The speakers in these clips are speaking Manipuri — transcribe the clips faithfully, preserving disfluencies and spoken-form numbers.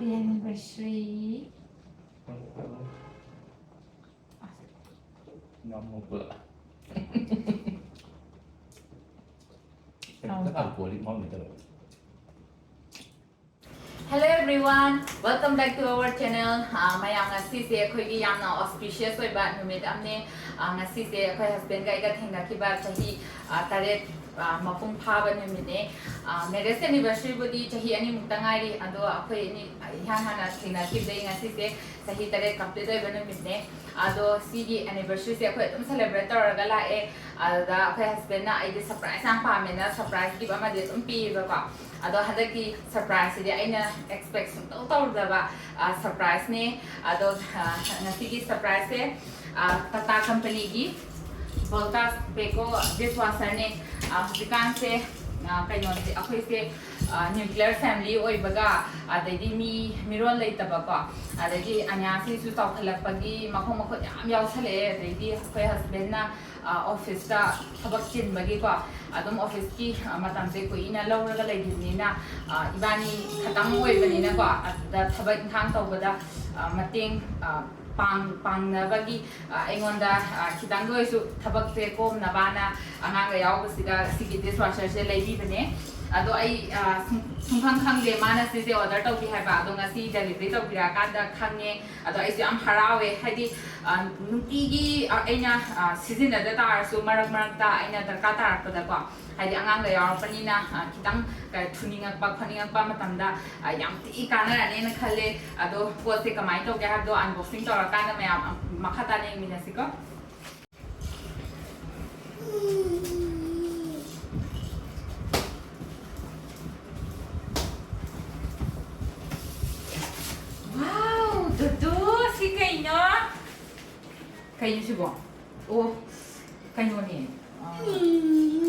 Happy anniversary. Hello everyone, welcome back to our channel. ꯑꯥ, ꯃꯌꯥꯝ, ꯉꯁꯤꯁꯦ ꯑꯩꯈꯣꯏꯒꯤ ꯌꯥꯝꯅ auspicious ꯑꯣꯏꯕ ꯅꯨꯃꯤꯠ ꯑꯃꯅꯦ꯫ ꯑꯥ, ꯉꯁꯤꯁꯦ ꯑꯩꯈꯣꯏ husbandꯒ ꯑꯩꯒ ꯊꯦꯡꯅꯈꯤꯕ ꯆꯍꯤ, ꯑꯥ, ꯇꯔꯦꯠ, ꯑꯥ, ꯃꯄꯨꯡ ꯐꯥꯕ ꯅꯨꯃꯤꯠꯅꯦ꯫ ꯑꯥ, marriage anniversaryꯕꯨꯗꯤ ꯆꯍꯤ ꯑꯅꯤꯃꯨꯛꯇ ꯉꯥꯏꯔꯤ, ꯑꯗꯣ ꯑꯩꯈꯣꯏ ꯑꯅꯤ ꯏꯍꯥꯟ ꯍꯥꯟꯅ ꯊꯦꯡꯅꯈꯤꯕꯗꯒꯤ ꯉꯁꯤꯁꯦ ꯆꯍꯤ ꯇꯔꯦꯠ complete ꯑꯣꯏꯕ ꯅꯨꯃꯤꯠꯅꯦ꯫ ꯑꯗꯣ ꯁꯤꯒꯤ anniversaryꯁꯦ ꯑꯩꯈꯣꯏ ꯑꯗꯨꯝ celebrate ꯇꯧꯔꯒ ꯂꯥꯛꯑꯦ꯫ ꯑꯗꯨꯗ ꯑꯩꯈꯣꯏ husbandꯅ ꯑꯩꯗꯤ surprise ꯌꯥꯝ ꯄꯥꯝꯃꯦꯅ surprise gift ꯑꯃꯗꯤ ꯑꯗꯨꯝ ꯄꯤꯌꯦꯕꯀꯣ꯫ ꯑꯗꯣ ꯍꯟꯗꯛꯀꯤ surpriseꯁꯤꯗꯤ ꯑꯩꯅ expect ꯁꯨꯡꯇꯧ ꯇꯧꯔꯨꯗꯕ, ꯑ, surpriseꯅꯦ꯫ ꯑꯗꯣ, ꯑ, ꯉꯁꯤꯒꯤ surpriseꯁꯦ, ꯑ, Tata companyꯒꯤ Voltas Beko dishwasherꯅꯦ꯫ ꯑ, ꯍꯧꯖꯤꯛꯀꯥꯟꯁꯦ, ꯑ, ꯀꯩꯅꯣꯁꯦ, ꯑꯩꯈꯣꯏꯁꯦ, ꯑ, nuclear family ꯑꯣꯏꯕꯒ, ꯑꯗꯩꯗꯤ ꯃꯤ ꯃꯤꯔꯣꯜ ꯂꯩꯇꯕꯀꯣ, ꯑꯗꯩꯗꯤ ꯑꯅ꯭ꯌꯥꯁꯤꯁꯨ ꯆꯥꯎꯈꯠꯂꯛꯄꯒꯤ ꯃꯈꯣꯡ ꯃꯈꯨꯠ ꯌꯥꯝ ꯌꯥꯎꯁꯜꯂꯛꯑꯦ꯫ ꯑꯗꯩꯗꯤ ꯑꯩꯈꯣꯏ husbandꯅ, ꯑ, officeꯇ ꯊꯕꯛ ꯆꯤꯟꯕꯒꯤꯀꯣ, ꯑꯗꯨꯝ officeꯀꯤ, ꯑ, ꯃꯇꯝꯁꯦ ꯀꯨꯏꯅ ꯂꯧꯔꯒ ꯂꯩꯈꯤꯕꯅꯤꯅ, ꯑ, ꯏꯕꯥꯅꯤ ꯈꯛꯇꯪ ꯑꯣꯏꯕꯅꯤꯅꯀꯣ, ꯑꯗꯨꯗ ꯊꯕꯛ ꯏꯪꯈꯥꯡ ꯇꯧꯕꯗ, ꯑ, ꯃꯇꯦꯡ, ꯑ, ꯄꯥꯡ-, ꯄꯥꯡꯅꯕꯒꯤ, ꯑ, ꯑꯩꯉꯣꯟꯗ, ꯑ, ꯈꯤꯇꯪꯗ ꯑꯣꯏꯔꯁꯨ ꯊꯕꯛꯁꯦ ꯀꯣꯝꯅꯕꯅ ꯑꯉꯥꯡꯒ ꯌꯥꯎꯕꯁꯤꯗ ꯁꯤꯒꯤ dishwasherꯁꯦ ꯂꯩꯕꯤꯕꯅꯦ꯫ ꯑꯗꯣ ꯑꯩ, ꯑ, ꯁꯨꯡ-, ꯁꯨꯡꯈꯪ ꯈꯪꯗꯦ ꯃꯥꯅ ꯁꯤꯁꯦ order ꯇꯧꯒꯦ ꯍꯥꯏꯕ, ꯑꯗꯣ ꯉꯁꯤ delivery ꯇꯧꯕꯤꯔꯛꯑꯀꯥꯟꯗ ꯈꯪꯉꯦ꯫ ꯑꯗꯣ ꯑꯩꯁꯨ ꯌꯥꯝ ꯍꯔꯥꯎꯋꯦ, ꯍꯥꯏꯗꯤ, ꯑ, ꯅꯨꯡꯇꯤꯒꯤ, ꯑ, ꯑꯩꯅ, ꯑ, ꯁꯤꯖꯤꯟꯅꯗ ꯇꯥꯔꯁꯨ ꯃꯔꯛ ꯃꯔꯛꯇ ꯑꯩꯅ ꯗꯔꯀꯥꯔ ꯇꯥꯔꯛꯄꯗꯀꯣ, ꯍꯥꯏꯗꯤ ꯑꯉꯥꯡꯒ ꯌꯥꯎꯔꯛꯄꯅꯤꯅ, ꯑ, ꯈꯤꯇꯪ ꯀ-, ꯊꯨꯅꯤꯡꯉꯛꯄ ꯈꯣꯠꯅꯤꯡꯉꯛꯄ ꯃꯇꯝꯗ, ꯑ, ꯌꯥꯝ ꯊꯤ ꯀꯥꯟꯅꯔꯅꯦꯅ ꯈꯜꯂꯦ꯫ ꯑꯗꯣ ꯄꯣꯠꯁꯦ ꯀꯃꯥꯏꯅ ꯇꯧꯒꯦ ꯍꯥꯏꯕꯗꯣ unboxing ꯇꯧꯔꯀꯥꯟꯗ ꯃꯌꯥꯝ, ꯑ, ꯃꯈꯥ ꯇꯥꯅ ꯌꯦꯡꯃꯤꯟꯅꯁꯤꯀꯣ꯫ Wow, ꯗꯨꯗꯨ, ꯁꯤ ꯀꯩꯅꯣ? ꯀꯩꯅꯣ ꯁꯤꯕꯣ? ꯑꯣ, ꯀꯩꯅꯣꯅꯦ꯫ ꯑ,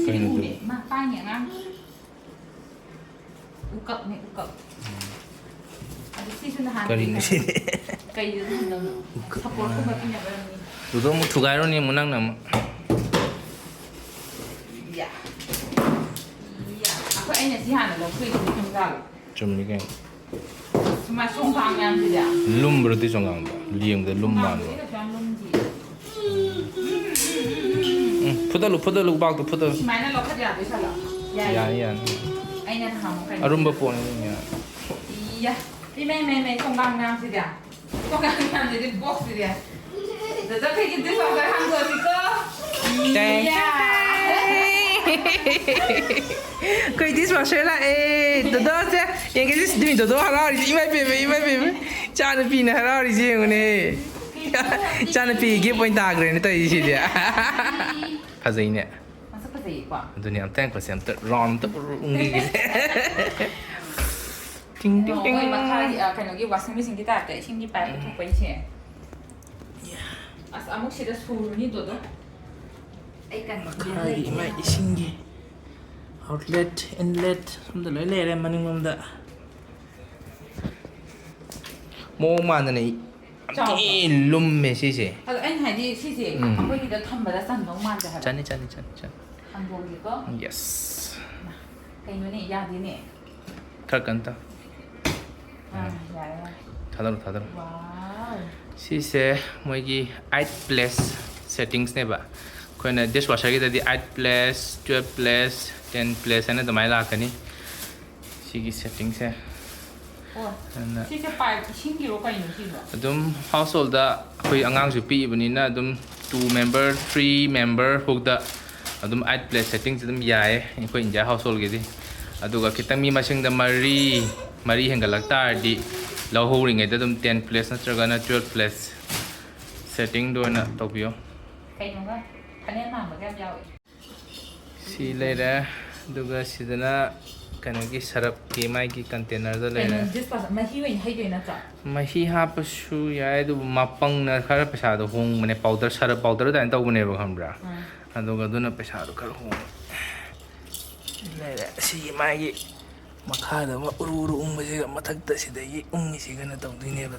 ꯀꯩꯅꯣ ꯁꯤꯕꯨꯅꯦ꯫ ꯁꯤꯕꯣ? ꯏꯃꯥ, ꯄꯥꯏꯅꯦ ꯑꯉꯥꯡ꯫ ꯎꯀꯞꯅꯦ, ꯎꯀꯞ꯫ ꯑꯗꯨ ꯁꯤꯁꯨ ꯅꯍꯥꯟ ꯀꯔꯤꯅꯣ ꯁꯤꯗꯤ? ꯀꯩꯗ ꯊꯝꯅꯕꯅꯣ? ꯎꯀꯞ꯫ Supportꯀꯨꯝꯕ ꯄꯤꯅꯕ ꯑꯣꯏꯔꯝꯅꯤ꯫ ꯗꯨꯗꯣ ꯑꯃꯨꯛ ꯊꯨꯒꯥꯏꯔꯨꯅꯤ ꯑꯃꯨꯛ ꯅꯪꯅ ꯑꯃꯨꯛ꯫ ꯌꯥ꯫ ꯌꯥ꯫ ꯑꯩꯈꯣꯏ, ꯑꯩꯅ ꯁꯤ ꯍꯥꯟꯅ ꯂꯧꯊꯣꯛꯏꯁꯤꯅ ꯈꯪꯖꯥꯕ꯫ ꯆꯨꯝꯃꯤ ꯀꯩꯅꯣ꯫ ꯃꯥ ꯆꯣꯡꯊꯥꯡ ꯃꯌꯥꯝꯁꯤꯗꯤ꯫ ꯂꯨꯝꯕ꯭ꯔꯣ ꯑꯗꯨꯏ ꯆꯣꯡꯒꯥꯡꯗꯣ? ꯂꯦꯡꯕꯗ ꯂꯨꯝ ꯃꯥꯟꯕ꯭ꯔꯣ? ꯀꯩꯁꯨ ꯌꯥꯝ ꯂꯨꯝꯗꯤꯌꯦ꯫ ꯎꯝ, ꯐꯨꯠꯇꯠꯂꯨ, ꯐꯨꯠꯇꯠꯂꯨ, ꯈꯨꯕꯥꯛꯇꯣ ꯐꯨꯠꯇꯠꯂꯨ꯫ ꯁꯨꯃꯥꯏꯅ ꯂꯧꯈꯠ ꯌꯥꯗꯣꯏ ꯁꯥꯠꯂꯣ? ꯌꯥꯏꯌꯦ꯫ ꯌꯥꯅꯤ, ꯌꯥꯅꯤ꯫ ꯑꯩꯅ ꯅꯍꯥꯟꯃꯨꯛ ꯀꯩꯅꯣ ꯑꯔꯨꯝꯕ ꯄꯣꯠꯅꯤ, ꯌꯥꯅꯤ꯫ ꯏꯌꯥ꯫ ꯏꯃꯩ, ꯃꯩ, ꯃꯩ, ꯆꯣꯡꯒꯥꯡ ꯃꯌꯥꯝꯁꯤꯗꯤ꯫ ꯆꯣꯡꯒꯥꯡ ꯃꯌꯥꯝꯁꯤꯗꯤ ꯕꯣꯛꯁꯁꯤꯗꯤ꯫ ꯗꯣꯗꯣ, ꯑꯩꯈꯣꯏꯒꯤ dishwasher ꯍꯥꯡꯗꯣꯛꯑꯁꯤꯀꯣ꯫ ꯇꯦꯡ꯫ ꯏꯌꯥ꯫ ꯑꯩꯈꯣꯏ dishwasher ꯂꯥꯛꯑꯦ꯫ ꯗꯣꯗꯣꯁꯦ ꯌꯦꯡꯒꯦ, ꯁꯤ ꯅꯨꯃꯤꯠ ꯗꯣꯗꯣ ꯍꯔꯥꯎꯔꯤꯁꯦ꯫ ꯏꯃꯥꯏ ꯄꯦꯝꯃ, ꯏꯃꯥꯏ ꯄꯦꯝꯃ꯫ ꯏꯆꯥꯅꯨꯄꯤꯅ ꯍꯔꯥꯎꯔꯤꯁꯦ ꯌꯦꯡꯉꯨꯅꯦ꯫ ꯏꯆꯥꯅꯨꯄꯤ gift ꯑꯣꯏꯅ ꯇꯥꯈ꯭ꯔꯦꯅꯦ ꯇꯧꯔꯤꯁꯤꯗꯤ꯫ ꯐꯖꯩꯅꯦ꯫ ꯃꯁꯛ ꯐꯖꯩꯌꯦꯀꯣ꯫ ꯑꯗꯨꯅꯦ, ꯑꯝꯇ ꯌꯦꯡꯈꯣꯁꯦ, ꯑꯝꯇ round ꯑꯝꯇ ꯎꯔ ꯎꯪꯈꯤꯒꯦꯁꯦ꯫ ꯇꯤꯡ, ꯇꯤꯡ, ꯇꯤꯡ꯫ ꯃꯣꯏ ꯃꯈꯥꯒꯤ, ꯑ, ꯀꯩꯅꯣꯒꯤ washing machineꯒꯤ typeꯇ ꯏꯁꯤꯡꯒꯤ pipe ꯎꯝ꯫ ꯄꯨꯊꯣꯛꯄꯩꯁꯦ꯫ ꯑꯁ, ꯑꯃꯨꯛ ꯁꯤꯗ ꯁꯨꯔꯨꯅꯤ, ꯗꯣꯗꯣ꯫ ꯑꯩ ꯀꯟꯕ ꯃꯈꯥꯒꯤ ꯂꯩꯇꯦ꯫ ꯏꯃꯥꯏ ꯏꯁꯤꯡꯒꯤ outlet, inlet ꯁꯣꯝꯗ ꯂꯣꯏ ꯂꯩꯔꯦ ꯃꯅꯤꯡꯂꯣꯝꯗ꯫ ꯃꯑꯣꯡ ꯃꯥꯟꯗꯅ ꯌꯥꯝ ꯆꯥꯎꯕ꯫ ꯊꯤ ꯂꯨꯝꯃꯦ ꯁꯤꯁꯦ꯫ ꯑꯗꯣ ꯑꯩꯅ ꯍꯥꯏꯗꯤ ꯁꯤꯁꯦ ꯎꯝ꯫ ꯑꯩꯈꯣꯏꯒꯤꯗ ꯊꯝꯕꯗ ꯆꯟꯗꯧ ꯃꯥꯟꯗꯦ ꯍꯥꯏꯕ꯫ ꯆꯟꯅꯤ, ꯆꯟꯅꯤ, ꯆꯟꯅꯤ, ꯆꯟꯅꯤ꯫ ꯍꯥꯡꯗꯣꯛꯑꯒꯦꯀꯣ꯫ Yes꯫ ꯃꯥ, ꯀꯩꯅꯣꯅꯦ, ꯌꯥꯗꯦꯅꯦ꯫ ꯈꯔ ꯀꯟꯅ ꯇꯥ-, ꯑꯥ, ꯎꯝ꯫ ꯌꯥꯔꯦ, ꯌꯥꯔꯦ꯫ ꯊꯥꯗꯔꯣ, ꯊꯥꯗꯔꯣ꯫ Wow꯫ ꯁꯤꯁꯦ ꯃꯣꯏꯒꯤ eight plus settingsꯅꯦꯕ꯫ ꯑꯩꯈꯣꯏꯅ dishwasherꯒꯤꯗꯗꯤ eight plus, twelve plus, ten plus ꯍꯥꯏꯅ ꯑꯗꯨꯃꯥꯏꯅ ꯂꯥꯛꯀꯅꯤ꯫ ꯁꯤꯒꯤ settingꯁꯦ꯫ ꯑꯣ, ꯑꯗꯨꯅ ꯁꯤꯁꯦ pipe ꯏꯁꯤꯡꯒꯤꯔꯣ ꯀꯩꯅꯣ ꯁꯤꯕꯣ? ꯑꯗꯨꯝ householdꯗ ꯑꯩꯈꯣꯏ ꯑꯉꯥꯡꯁꯨ ꯄꯤꯛꯏꯕꯅꯤꯅ ꯑꯗꯨꯝ two member, three member ꯐꯥꯎꯗ ꯑꯗꯨꯝ eight plus settingꯁꯦ ꯑꯗꯨꯝ ꯌꯥꯏꯌꯦ꯫ ꯑꯩꯈꯣꯏ India householdꯒꯤꯗꯤ꯫ ꯑꯗꯨꯒ ꯈꯤꯇꯪ ꯃꯤ ꯃꯁꯤꯡꯗ ꯃꯔꯤ, ꯃꯔꯤ ꯍꯦꯟꯒꯠꯂꯛ ꯇꯥꯔꯗꯤ ꯂꯧꯍꯧꯔꯤꯉꯩꯗ ꯑꯗꯨꯝ ten plus ꯅꯠꯇ꯭ꯔꯒꯅ twelve plus settingꯗ ꯑꯣꯏꯅ ꯇꯧꯕꯤꯌꯣ꯫ ꯀꯩꯅꯣꯒ ꯐꯅꯦꯛ ꯃꯥꯟꯕꯒ ꯌꯥꯝ ꯌꯥꯎꯋꯦ꯫ ꯁꯤ ꯂꯩꯔꯦ꯫ ꯑꯗꯨꯒ ꯁꯤꯗꯅ ꯀꯩꯅꯣꯒꯤ ꯁꯔꯞꯀꯤ ꯃꯥꯒꯤ containerꯗ ꯂꯩꯔꯦ꯫ ꯀꯩꯅꯣ, dishwasher ꯃꯍꯤ ꯑꯣꯏꯅ ꯍꯩꯗꯣꯏ ꯅꯠꯇ꯭ꯔꯣ? ꯃꯍꯤ ꯍꯥꯞꯄꯁꯨ ꯌꯥꯏ, ꯑꯗꯨꯕꯨ ꯃꯄꯪꯅ ꯈꯔ ꯄꯩꯁꯥꯗꯣ ꯍꯣꯡꯕꯅꯦ꯫ Powder, ꯁꯔꯞ powder ꯑꯗꯨꯃꯥꯏꯅ ꯇꯧꯕꯅꯦꯕ, ꯈꯪꯕ꯭ꯔꯥ? ꯑꯥ꯫ ꯑꯗꯨꯒ ꯑꯗꯨꯅ ꯄꯩꯁꯥꯗꯣ ꯈꯔ ꯍꯣꯡꯉꯦ꯫ ꯁꯤ ꯂꯩꯔꯦ꯫ ꯁꯤꯒꯤ ꯃꯥꯒꯤ ꯃꯈꯥꯗ ꯑꯃ ꯎꯔꯨ ꯎꯔꯨ ꯎꯪꯕꯁꯤꯒ ꯃꯊꯛꯇ ꯁꯤꯗꯒꯤ ꯎꯪꯉꯤꯁꯤꯒꯅ ꯇꯧꯗꯣꯏꯅꯦꯕ꯫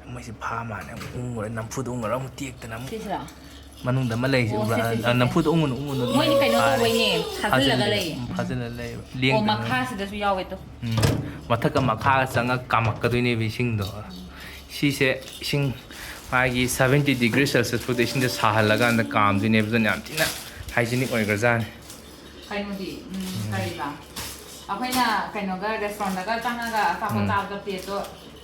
ꯃꯣꯏꯁꯤ ꯐꯥ ꯃꯥꯜꯂꯦ꯫ ꯑꯃꯨꯛ ꯎꯪꯉꯨꯔ ꯅꯝꯐꯨꯗ ꯎꯪꯉꯨꯔ ꯑꯃꯨꯛ ꯇꯦꯛꯇꯅ ꯑꯃꯨꯛ꯫ ꯁꯤꯁꯤꯔꯣ? ꯃꯅꯨꯡꯗ ꯑꯃ ꯂꯩꯔꯤꯁꯦ ꯑꯣ, ꯎꯕ꯭ꯔꯥ? ꯁꯤ, ꯁꯤ, ꯁꯤ, ꯑ, ꯁꯤ꯫ ꯅꯝꯐꯨꯗ ꯎꯪꯉꯨꯅꯨ, ꯎꯪꯉꯨꯅꯨ꯫ ꯃꯣꯏꯗꯤ ꯀꯩꯅꯣ ꯐꯥꯔꯦ꯫ ꯇꯧꯕꯩꯅꯦ, ꯐꯥꯖꯤꯜꯂꯒ ꯐꯥꯖꯤꯜꯂꯦ꯫ ꯂꯩ꯫ ꯎꯝ, ꯐꯥꯖꯤꯜꯂ ꯂꯩꯌꯦꯕ꯫ ꯑꯣ, ꯂꯦꯡꯗꯅ꯫ ꯃꯈꯥꯁꯤꯗꯁꯨ ꯌꯥꯎꯋꯦ ꯇꯣ꯫ ꯎꯝ꯫ ꯃꯊꯛꯀ ꯃꯈꯥꯒ ꯆꯪꯉ ꯀꯥꯝꯃꯛꯀꯗꯣꯏꯅꯦꯕ ꯏꯁꯤꯡꯗꯣ꯫ ꯁꯤꯁꯦ ꯏꯁꯤꯡ ꯃꯥꯒꯤ seventy degree Celsius ꯐꯥꯎꯗ ꯏꯁꯤꯡꯁꯦ ꯁꯥꯍꯜꯂꯀꯥꯟꯗ ꯀꯥꯝꯗꯣꯏꯅꯦꯕ꯫ ꯑꯗꯨꯅ ꯌꯥꯝ ꯊꯤꯅ hygienic ꯑꯣꯏꯈ꯭ꯔꯖꯥꯠꯅꯤ꯫ ꯀꯩꯅꯣꯗꯤ ꯎꯝ, ꯀꯔꯤꯕ, ꯑꯩꯈꯣꯏꯅ ꯀꯩꯅꯣꯒ restaurantꯗꯒ ꯆꯪꯉꯒ ꯑꯆꯥꯄꯣꯠ ꯎꯝ꯫ ꯆꯥꯕꯗ plateꯗꯣ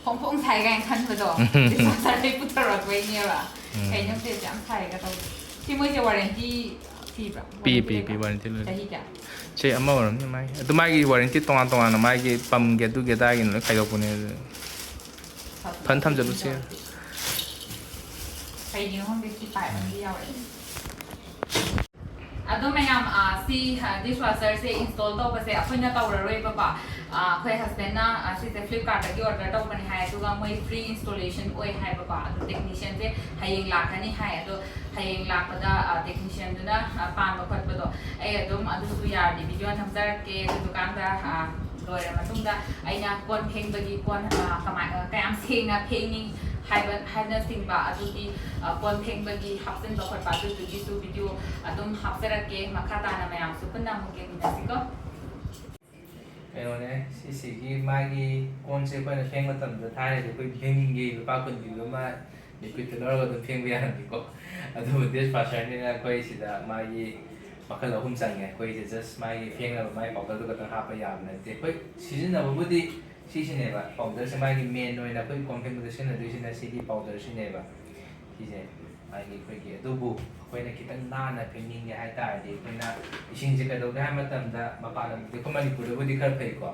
ꯐꯣꯡ ꯐꯣꯡ ꯁꯥꯏ ꯀꯥꯏꯅ ꯈꯟꯕꯗꯣ, dishwasherꯗꯒꯤ ꯄꯨꯊꯣꯔꯛꯄꯩꯅꯦꯕ꯫ ꯎꯝ꯫ ꯀꯩꯅꯣ ꯁꯦ ꯌꯥꯝ ꯁꯥꯏꯒ ꯇꯧꯕ꯫ ꯁꯤ ꯃꯣꯏꯁꯦ warranty ꯄꯤꯕ꯭ꯔꯥ? ꯄꯤ, Warranty ꯄꯤ, ꯄꯤ, ꯂꯩꯕ꯭ꯔꯥ? Warranty ꯂꯣꯏ꯫ ꯆꯍꯤ ꯀꯌꯥ? ꯆꯍꯤ ꯑꯃ ꯑꯣꯏꯔꯝꯅꯤ ꯃꯥꯒꯤ꯫ ꯑꯗꯨ ꯃꯥꯒꯤ warranty ꯇꯣꯉꯥꯟ ꯇꯣꯉꯥꯟꯅ ꯃꯥꯒꯤ pump ꯒꯤ ꯑꯗꯨꯒꯤ ꯑꯗꯥꯒꯤꯅ ꯂꯣꯏ ꯈꯥꯏꯗꯣꯛꯄꯅꯦ꯫ ꯑꯗꯨ ꯐꯖꯅ ꯊꯝꯖꯜꯂꯨꯁꯤ꯫ ꯀꯩꯒꯤꯅꯣ ꯈꯪꯗꯦ, ꯁꯤ pipe ꯑꯃꯗꯤ ꯌꯥꯎꯔꯛꯑꯦ꯫ ꯑꯗꯣ ꯃꯌꯥꯝ, ꯑ, ꯁꯤ, ꯑ, dishwasherꯁꯦ install ꯇꯧꯕꯁꯦ ꯑꯩꯈꯣꯏꯅ ꯇꯧꯔꯔꯣꯏꯕꯀꯣ꯫ ꯑ, ꯑꯩꯈꯣꯏ husbandꯅ, ꯑ, ꯁꯤꯁꯦ Flipkartꯗꯒꯤ order ꯇꯧꯕꯅꯦ ꯍꯥꯏ, ꯑꯗꯨꯒ ꯃꯣꯏ free installation ꯑꯣꯏ ꯍꯥꯏꯕꯀꯣ꯫ ꯑꯗꯣ technicianꯁꯦ ꯍꯌꯦꯡ ꯂꯥꯛꯀꯅꯤ ꯍꯥꯏ꯫ ꯑꯗꯣ ꯍꯌꯦꯡ ꯂꯥꯛꯄꯗ, ꯑ, technicianꯗꯨꯅ, ꯑ, ꯄꯥꯟꯕ ꯈꯣꯠꯄꯗꯣ ꯑꯩ ꯑꯗꯨꯝ ꯑꯗꯨꯁꯨ ꯌꯥꯔꯗꯤ video ꯅꯝꯖꯔꯛꯀꯦ꯫ ꯑꯗꯨꯗꯨꯀꯥꯟꯗ, ꯑ, ꯂꯣꯏꯔ ꯃꯇꯨꯡꯗ ꯑꯩꯅ ꯀꯣꯟ ꯐꯦꯡꯕꯒꯤ ꯀꯣꯟ, ꯑ, ꯀꯃꯥꯏ-, ꯑ, ꯀꯌꯥꯝ ꯁꯦꯡꯅ ꯐꯦꯡꯉꯤ ꯍꯥꯏꯕ, ꯍꯥꯏꯕꯅꯆꯤꯡꯕ ꯑꯗꯨꯒꯤ, ꯑ, ꯀꯣꯟ ꯐꯦꯡꯕꯒꯤ ꯍꯥꯞꯆꯤꯟꯕ ꯈꯣꯠꯄ ꯑꯗꯨꯗꯨꯒꯤꯁꯨ video ꯑꯗꯨꯝ ꯍꯥꯞꯆꯔꯛꯀꯦ꯫ ꯃꯈꯥ ꯇꯥꯅ ꯃꯌꯥꯝꯁꯨ ꯄꯨꯟꯅ ꯑꯃꯨꯛ ꯌꯦꯡꯃꯤꯟꯅꯁꯤꯀꯣ꯫ ꯀꯩꯅꯣꯅꯦ, ꯁꯤꯁꯤꯒꯤ ꯃꯥꯒꯤ ꯀꯣꯟꯁꯦ ꯑꯩꯈꯣꯏꯅ ꯐꯦꯡ ꯃꯇꯝꯗ ꯊꯥꯏꯅꯗꯤ ꯑꯩꯈꯣꯏ ꯚꯤꯝꯒꯤ ꯂꯨꯄꯥ ꯀꯨꯟ ꯄꯤꯕ ꯑꯃ liquidꯇ ꯂꯧꯔꯒ ꯑꯗꯨꯝ ꯐꯦꯡꯕ ꯌꯥꯔꯝꯃꯤꯀꯣ꯫ ꯑꯗꯨꯕꯨ dishwasherꯅꯤꯅ ꯑꯩꯈꯣꯏ ꯁꯤꯗ ꯃꯥꯒꯤ ꯃꯈꯜ ꯑꯍꯨꯝ ꯆꯪꯉꯦ꯫ ꯑꯩꯈꯣꯏꯁꯦ just ꯃꯥꯒꯤ ꯐꯦꯡꯅꯕ ꯃꯥꯒꯤ powderꯗꯨ ꯈꯛꯇꯪ ꯍꯥꯞꯄ ꯌꯥꯕ ꯅꯠꯇꯦ꯫ ꯑꯩꯈꯣꯏ ꯁꯤꯖꯤꯟꯅꯕꯕꯨꯗꯤ ꯁꯤꯁꯤꯅꯦꯕ, powderꯁꯦ ꯃꯥꯒꯤ main ꯑꯣꯏꯅ ꯑꯩꯈꯣꯏ ꯀꯣꯟ ꯐꯦꯡꯕꯗ ꯁꯤꯖꯤꯟꯅꯗꯣꯏꯁꯤꯅ ꯁꯤꯒꯤ powderꯁꯤꯅꯦꯕ꯫ ꯁꯤꯁꯦ ꯃꯥꯒꯤ ꯑꯩꯈꯣꯏꯒꯤ, ꯑꯗꯨꯕꯨ ꯑꯩꯈꯣꯏꯅ ꯈꯤꯇꯪ ꯅꯥꯟꯅ ꯐꯦꯡꯅꯤꯡꯒꯦ ꯍꯥꯏ ꯇꯥꯔꯗꯤ ꯑꯩꯈꯣꯏꯅ ꯏꯁꯤꯡꯁꯦ ꯀꯩꯗꯧꯒꯦ ꯍꯥꯏꯕ ꯃꯇꯝꯗ, ꯃꯄꯥꯟ ꯂꯝꯗꯗꯤ, ꯑꯩꯈꯣꯏ ꯃꯅꯤꯄꯨꯔꯗꯕꯨꯗꯤ ꯈꯔ ꯐꯩꯀꯣ,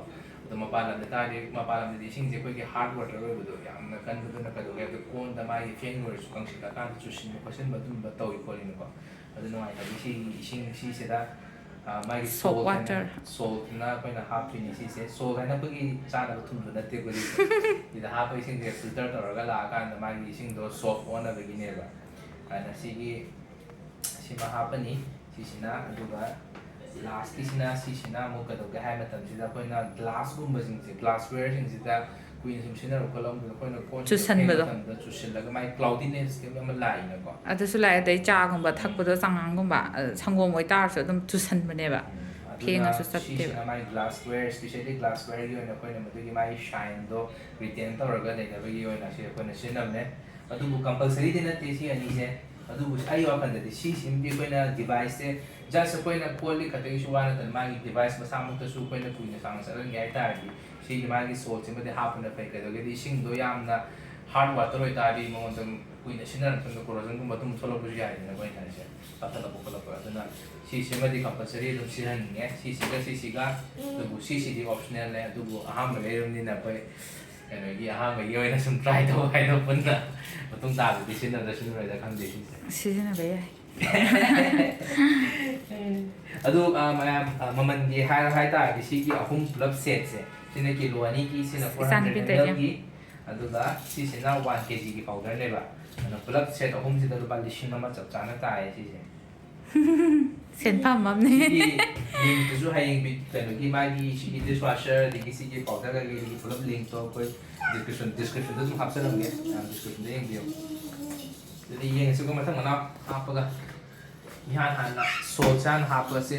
ꯑꯗꯣ ꯃꯄꯥꯟ ꯂꯝꯗ ꯇꯥꯔꯗꯤ, ꯃꯄꯥꯟ ꯂꯝꯗꯗꯤ ꯏꯁꯤꯡꯁꯦ ꯑꯩꯈꯣꯏꯒꯤ hard water ꯑꯣꯏꯕꯗꯣ ꯌꯥꯝꯅ ꯀꯟꯕꯗꯨꯅ ꯀꯩꯗꯧꯒꯦ ꯍꯥꯏꯕꯗ ꯀꯣꯟꯗ ꯃꯥꯒꯤ ꯐꯦꯡ ꯂꯣꯏꯔꯁꯨ ꯀꯪꯁꯤꯜꯂꯀꯥꯟꯗ ꯆꯨꯁꯤꯟꯕ ꯈꯣꯠꯆꯤꯟꯕ ꯑꯗꯨꯝꯕ ꯇꯧꯏ ꯈꯣꯠꯂꯤꯅꯀꯣ꯫ ꯑꯗꯨ ꯅꯨꯡꯉꯥꯏꯇꯕꯒꯤ ꯁꯤꯒꯤ ꯏꯁꯤꯡ ꯁꯤꯁꯤꯗ, ꯑ, ꯃꯥꯒꯤ Soap salt ꯍꯥꯏꯅ, water꯫ Saltꯅ ꯑꯩꯈꯣꯏꯅ ꯍꯥꯞꯇꯣꯏꯅꯤ ꯁꯤꯁꯦ꯫ Salt ꯍꯥꯏꯅ ꯑꯩꯈꯣꯏꯒꯤ ꯆꯥꯅꯕ ꯊꯨꯝꯗꯣ ꯅꯠꯇꯦ ꯑꯩꯈꯣꯏꯒꯤ꯫ ꯁꯤꯗ ꯍꯥꯞꯄ ꯏꯁꯤꯡꯁꯦ filter ꯇꯧꯔꯒ ꯂꯥꯛꯑꯀꯥꯟꯗ ꯃꯥꯒꯤ ꯏꯁꯤꯡꯗꯣ soap ꯑꯣꯟꯅꯕꯒꯤꯅꯦꯕ꯫ ꯑꯗꯨꯅ ꯁꯤꯒꯤ ꯁꯤꯃ ꯍꯥꯞꯄꯅꯤ꯫ ꯁꯤꯁꯤꯅ, ꯑꯗꯨꯒ lastꯀꯤꯁꯤꯅ, ꯁꯤꯁꯤꯅ ꯑꯃꯨꯛ ꯀꯩꯗꯧꯒꯦ ꯍꯥꯏ ꯃꯇꯝꯁꯤꯗ ꯑꯩꯈꯣꯏꯅ glassꯀꯨꯝꯕꯁꯤꯡꯁꯦ, glasswareꯁꯤꯡꯁꯤꯗ ꯀꯨꯏꯅ ꯁꯨꯝ ꯁꯤꯖꯤꯟꯅꯔꯛꯄ ꯈꯣꯠꯂꯝꯕꯗ ꯑꯩꯈꯣꯏꯅ ꯀꯣꯟ ꯐꯦꯡꯕ ꯆꯨꯁꯟꯕꯗꯣ꯫ ꯃꯇꯝꯗ ꯆꯨꯁꯤꯜꯂꯒ ꯃꯥꯒꯤ cloudiness ꯑꯃ ꯂꯥꯛꯏꯅꯀꯣ꯫ ꯑꯗꯨꯁꯨ ꯂꯥꯛꯑꯦ꯫ ꯑꯗꯩ ꯆꯥꯒꯨꯝꯕ ꯊꯛꯄꯗꯣ, ꯆꯉꯥꯡꯒꯨꯝꯕ, ꯑ, ꯁꯪꯒꯣꯝ ꯑꯣꯏꯇꯥꯔꯁꯨ ꯑꯗꯨꯝ ꯆꯨꯁꯟꯕꯅꯦꯕ꯫ ꯎꯝ, ꯐꯦꯡꯉꯁꯨ ꯆꯠꯇꯦꯕ꯫ ꯁꯤꯁꯤꯅ ꯃꯥꯒꯤ ꯒ꯭ꯂꯥꯁꯋꯦꯌꯔ, ꯏꯁꯄꯤꯁꯦꯜꯂꯤ ꯒ꯭ꯂꯥꯁꯋꯦꯌꯔꯒꯤ ꯑꯣꯏꯅ ꯑꯩꯈꯣꯏꯅ ꯃꯗꯨꯒꯤ ꯃꯥꯒꯤ ꯁꯥꯏꯟꯗꯣ ꯔꯤꯇꯦꯟ ꯇꯧꯔꯒ ꯂꯩꯅꯕꯒꯤ ꯑꯣꯏꯅ ꯁꯤ ꯑꯩꯈꯣꯏꯅ ꯁꯤꯖꯤꯟꯅꯕꯅꯦ꯫ ꯑꯗꯨꯕꯨ ꯀꯝꯄꯜꯁꯔꯤꯗꯤ ꯅꯠꯇꯦ ꯁꯤ ꯑꯅꯤꯁꯦ꯫ ꯑꯗꯨꯕꯨ ꯑꯩꯒꯤ ꯋꯥꯈꯜꯗꯗꯤ ꯁꯤꯁꯤꯃꯗꯤ ꯑꯩꯈꯣꯏꯅ ꯗꯤꯚꯥꯏꯁꯁꯦ ꯖꯁ ꯑꯩꯈꯣꯏꯅ ꯀꯣꯜ ꯂꯤꯛ ꯈꯛꯇꯒꯤꯁꯨ ꯋꯥ ꯅꯠꯇꯅ ꯃꯥꯒꯤ ꯗꯤꯚꯥꯏꯁ ꯃꯁꯥꯃꯛꯇꯁꯨ ꯑꯩꯈꯣꯏꯅ ꯀꯨꯏꯅ ꯁꯥꯡꯅ ꯆꯠꯍꯟꯒꯦ ꯍꯥꯏ ꯇꯥꯔꯗꯤ ꯁꯤꯒꯤ ꯃꯥꯒꯤ ꯁꯣꯜꯁꯤꯃꯗꯤ ꯍꯥꯞꯄꯅ ꯐꯩ꯫ ꯀꯩꯗꯧꯔꯒꯗꯤ ꯏꯁꯤꯡꯗꯣ ꯌꯥꯝꯅ ꯍꯥꯔꯗ ꯋꯥꯇꯔ ꯑꯣꯏꯇꯥꯔꯗꯤ ꯃꯉꯣꯟꯗ ꯀꯨꯏꯅ ꯁꯤꯖꯤꯟꯅꯔ ꯃꯇꯨꯡꯗ ꯀꯣꯔꯣꯖꯟꯒꯨꯝꯕ ꯑꯗꯨꯝ ꯊꯣꯛꯂꯛꯄꯁꯨ ꯌꯥꯏꯗꯅ ꯑꯩꯈꯣꯏꯅ ꯍꯥꯏꯁꯦ ꯀꯥꯞꯊꯠꯂꯛꯄ ꯈꯣꯠꯂꯛꯄ꯫ ꯑꯗꯨꯅ ꯁꯤꯁꯤꯃꯗꯤ ꯀꯝꯄꯜꯁꯔꯤ ꯑꯗꯨꯝ ꯁꯤꯖꯤꯟꯅꯅꯤꯡꯉꯦ ꯁꯤꯁꯤꯒ ꯁꯤꯁꯤꯒ꯫ ꯑꯗꯨꯕꯨ ꯁꯤꯁꯤꯗꯤ ꯑꯣꯞꯁꯅꯦꯜꯅꯦ꯫ ꯑꯗꯨꯕꯨ ꯑꯍꯥꯟꯕ ꯂꯩꯔꯕꯅꯤꯅ ꯑꯩꯈꯣꯏ ꯀꯩꯅꯣꯒꯤ ꯑꯍꯥꯟꯕꯒꯤ ꯑꯣꯏꯅ ꯁꯨꯝ ꯇ꯭ꯔꯥꯏ ꯇꯧꯕ ꯍꯥꯏꯅ ꯄꯨꯟꯅ ꯃꯇꯨꯡ ꯇꯥꯕꯗꯤ ꯁꯤꯖꯤꯟꯅꯗ꯭ꯔꯥ ꯁꯤꯖꯤꯟꯅꯔꯣꯏꯗ꯭ꯔꯥ ꯈꯪꯗꯦ ꯁꯤꯁꯦ꯫ ꯁꯤꯖꯤꯟꯅꯕ ꯌꯥꯏ꯫ ꯑꯗꯨ ꯑ, ꯃꯌꯥꯝ ꯑ, ꯃꯃꯜꯒꯤ ꯍꯥꯏꯔ ꯍꯥꯏꯇꯥꯔꯗꯤ ꯁꯤꯒꯤ ꯑꯍꯨꯝ ꯄꯨꯂꯞ ꯁꯦꯠꯁꯦ ꯁꯤꯅ ꯀꯤꯂꯣ ꯑꯅꯤꯒꯤ ꯁꯤꯅ ꯐꯣꯔ ꯍꯟꯗ꯭ꯔꯦꯠ ꯏꯆꯥꯅꯨꯄꯤꯗ ꯑꯦꯝ ꯑꯦꯜꯒꯤ ꯑꯗꯨꯒ ꯁꯤꯁꯤꯅ ꯋꯥꯟ ꯀꯦ ꯖꯤꯒꯤ ꯄꯥꯎꯗꯔꯅꯦꯕ꯫ ꯑꯗꯨꯅ ꯄꯨꯂꯞ ꯁꯦꯠ ꯑꯍꯨꯝꯁꯤꯗ ꯂꯨꯄꯥ ꯂꯤꯁꯤꯡ ꯑꯃ ꯆꯞ ꯆꯥꯅ ꯇꯥꯏꯌꯦ ꯁꯤꯁꯦ꯫ ꯁꯦꯟꯐꯝ ꯑꯃꯅꯤ꯫ ꯁꯤꯒꯤ ꯂꯤꯡꯇꯨꯁꯨ ꯍꯌꯦꯡ ꯚꯤ- ꯀꯩꯅꯣꯒꯤ ꯃꯥꯒꯤ ꯁꯤꯒꯤ ꯗꯤꯁꯋꯥꯁꯔ ꯑꯗꯒꯤ ꯁꯤꯒꯤ ꯄꯥꯎꯗꯔ ꯀꯩꯀꯩꯒꯤ ꯄꯨꯂꯞ ꯂꯤꯡꯇꯣ ꯑꯩꯈꯣꯏ ꯗꯤꯁꯀ꯭ꯔꯤꯞꯁꯟ ꯗꯤꯁꯀ꯭ꯔꯤꯞꯁꯟꯗ ꯑꯗꯨꯝ ꯍꯥꯞꯆꯔꯝꯒꯦ꯫ ꯗꯤꯁꯀ꯭ꯔꯤꯞꯁꯟꯗ ꯌꯦꯡꯕꯤꯌꯨ꯫ ꯑꯗꯨꯗꯤ ꯌꯦꯡꯉꯁꯤꯀꯣ ꯃꯊꯪ ꯃꯅꯥꯎ ꯍꯥꯞꯄꯒ ꯏꯍꯥꯟ ꯍꯥꯟꯅ ꯁꯣꯜꯁꯦ ꯍꯥꯟꯅ ꯍꯥꯞꯄꯁꯦ꯫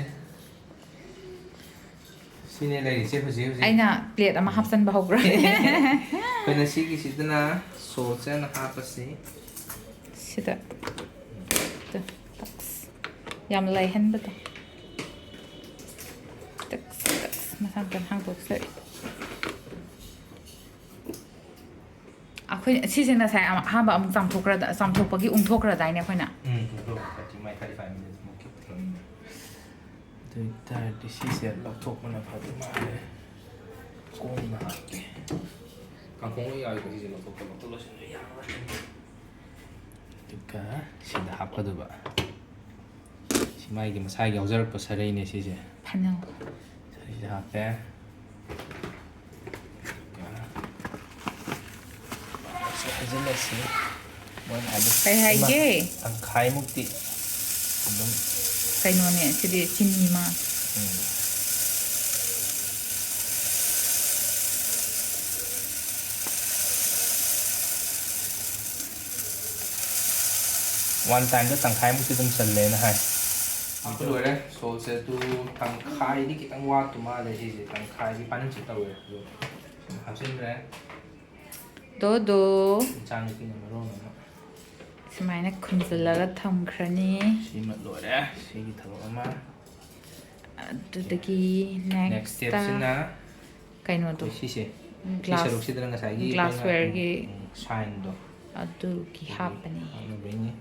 ꯁꯤꯅꯦ ꯂꯩꯔꯤꯁꯦ ꯍꯧꯖꯤꯛ ꯍꯧꯖꯤꯛ꯫ ꯑꯩꯅ ꯄ꯭ꯂꯦꯠ ꯑꯃ ꯍꯥꯞꯆꯟꯕ ꯍꯧꯈ꯭ꯔꯦ꯫ ꯑꯩꯈꯣꯏꯅ ꯁꯤꯒꯤꯁꯤꯗꯅ ꯁꯣꯁꯁꯦ ꯍꯥꯟꯅ ꯍꯥꯞꯄꯁꯤ꯫ ꯁꯤꯗ ꯇꯨ, ꯇꯛꯁ꯫ ꯌꯥꯝ ꯂꯥꯏꯍꯟꯕꯗꯣ꯫ ꯇꯛꯁ, ꯇꯛꯁ꯫ ꯃꯁꯥ ꯃꯊꯟꯇ ꯍꯥꯡꯗꯣꯛꯆꯔꯛꯑꯦ꯫ ꯑꯩꯈꯣꯏ ꯁꯤꯁꯦ ꯉꯁꯥꯏ ꯑꯃ- ꯑꯍꯥꯟꯕ ꯑꯃꯨꯛ ꯆꯥꯝꯊꯣꯛꯈ꯭ꯔꯗ- ꯆꯥꯝꯊꯣꯛꯄꯒꯤ ꯎꯪꯊꯣꯛꯈ꯭ꯔꯗꯥꯏꯅꯦ ꯑꯩꯈꯣꯏꯅ? ꯎꯝ, ꯑꯗꯣ thirty ꯃꯥꯏ thirty five minutes ꯃꯨꯛ ꯈꯤꯇꯪ꯫ ꯑꯗꯨ ꯑꯣꯏꯇꯥꯔꯗꯤ ꯁꯤꯁꯦ ꯂꯧꯊꯣꯛꯄꯅ ꯐꯗꯧ ꯃꯥꯜꯂꯦ꯫ ꯀꯣꯟꯅ ꯍꯥꯞꯀꯦ꯫ ꯀꯥꯡꯈꯣꯡ ꯂꯣꯏ ꯌꯥꯎꯏꯀꯣ ꯁꯤꯁꯦ ꯂꯧꯊꯣꯛꯄ ꯂꯧꯊꯣꯛ ꯂꯧꯁꯤꯟꯕ ꯌꯥꯔꯔꯣꯏ꯫ ꯑꯗꯨꯒ ꯁꯤꯗ ꯍꯥꯞꯀꯗꯕ꯫ ꯁꯤ ꯃꯥꯒꯤ ꯃꯁꯥꯒꯤ ꯌꯥꯎꯖꯔꯛꯄ ꯁꯔꯩꯅꯦ ꯁꯤꯁꯦ꯫ ꯐꯅꯦꯜ꯫ ꯁꯔꯩꯁꯦ ꯍꯥꯞꯄꯦ꯫ ꯑꯗꯨꯒ ꯁꯤ ꯍꯩꯖꯤꯜꯂꯁꯤ꯫ ꯃꯣꯏꯅ ꯍꯥꯏꯕ ꯀꯩ ꯍꯥꯏꯒꯦ? ꯇꯪꯈꯥꯏꯃꯨꯛꯇꯤ ꯑꯗꯨꯝ ꯀꯩꯅꯣꯅꯦ ꯁꯤꯗꯤ ꯆꯤꯅꯤ ꯃꯥ꯫ ꯎꯝ꯫ ꯋꯥꯟ ꯇꯥꯏꯝꯗ ꯇꯪꯈꯥꯏꯃꯨꯛꯇꯤ ꯑꯗꯨꯝ ꯆꯜꯂꯦꯅ ꯍꯥꯏ꯫ ꯍꯥꯞꯄ ꯂꯣꯏꯔꯦ꯫ ꯁꯣꯜꯁꯦ ꯑꯗꯨ ꯇꯪꯈꯥꯏꯗꯤ ꯈꯤꯇꯪ ꯋꯥꯠꯇꯨ ꯃꯥꯜꯂꯦ꯫ ꯁꯤꯁꯦ ꯇꯪꯈꯥꯏꯗꯤ ꯐꯥꯅꯤꯡꯁꯤ ꯇꯧꯔꯦ ꯑꯗꯣ ꯁꯨꯝ ꯍꯥꯞꯆꯤꯟꯈ꯭ꯔꯦ꯫ ꯗꯣꯗꯣ꯫ ꯏꯆꯥꯅꯨꯄꯤꯅ ꯃꯔꯣꯟ ꯑꯃ꯫ ꯁꯨꯃꯥꯏꯅ ꯈꯨꯝꯖꯤꯜꯂꯒ ꯊꯝꯈ꯭ꯔꯅꯤ꯫ ꯁꯤꯃ ꯂꯣꯏꯔꯦ꯫ ꯁꯤꯒꯤ ꯊꯕꯛ ꯑꯃ꯫ ꯑꯗꯨꯗꯒꯤ ꯅꯦꯛꯁ ꯅꯦꯛꯁꯇ ꯁ꯭ꯇꯦꯞꯁꯤꯅ ꯀꯩꯅꯣꯗꯣ, ꯑꯩꯈꯣꯏ ꯁꯤꯁꯦ꯫ ꯁꯤ ꯒ꯭ꯂꯥꯁ, ꯁꯔꯨꯛꯁꯤꯗꯅ ꯉꯁꯥꯏꯒꯤ ꯒ꯭ꯂꯥꯁꯋꯦꯌꯔꯒꯤ ꯁꯥꯏꯟꯗꯣ ꯑꯗꯨꯒꯤ ꯍꯥꯞꯄꯅꯤ꯫ ꯍꯥꯞꯅꯕꯩꯅꯤ꯫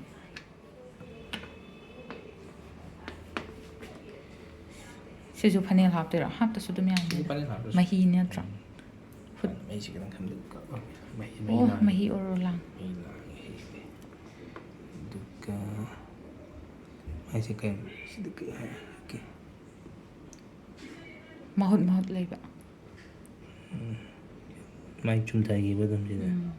ꯁꯤꯁꯨ ꯐꯅꯦꯛ ꯍꯥꯞꯇꯣꯏꯔꯣ? ꯍꯥꯞꯇꯁꯨ ꯑꯗꯨꯝ ꯌꯥꯅꯤ꯫ ꯁꯤꯗꯤ ꯐꯅꯦꯛ ꯍꯥꯞꯇ꯭ꯔꯁꯨ꯫ ꯃꯍꯤ ꯅꯠꯇ꯭ꯔꯣ? ꯎꯝ꯫ ꯃꯩꯁꯤ ꯈꯤꯇꯪ ꯈꯟꯗꯣꯛꯀꯣ꯫ ꯃꯍꯤ, ꯃꯍꯤ ꯑꯣ, ꯂꯥꯡꯉꯦ꯫ ꯃꯍꯤ ꯑꯣꯔꯣ ꯂꯥꯡ꯫ ꯃꯍꯤ ꯂꯥꯡꯉꯦ ꯁꯤꯁꯦ꯫ ꯑꯗꯨꯒ ꯃꯥꯏꯁꯦ ꯀꯩꯅꯣ? ꯁꯤꯗ ꯀꯩ ꯍꯥꯏ? ꯑꯣꯀꯦ꯫ ꯃꯍꯨꯠ ꯃꯍꯨꯠ ꯂꯩꯕ꯫ ꯎꯝ꯫ ꯃꯥꯏ ꯆꯨꯝꯊꯈꯤꯕ ꯑꯗꯨꯝ ꯁꯤꯗ꯫ ꯎꯝ꯫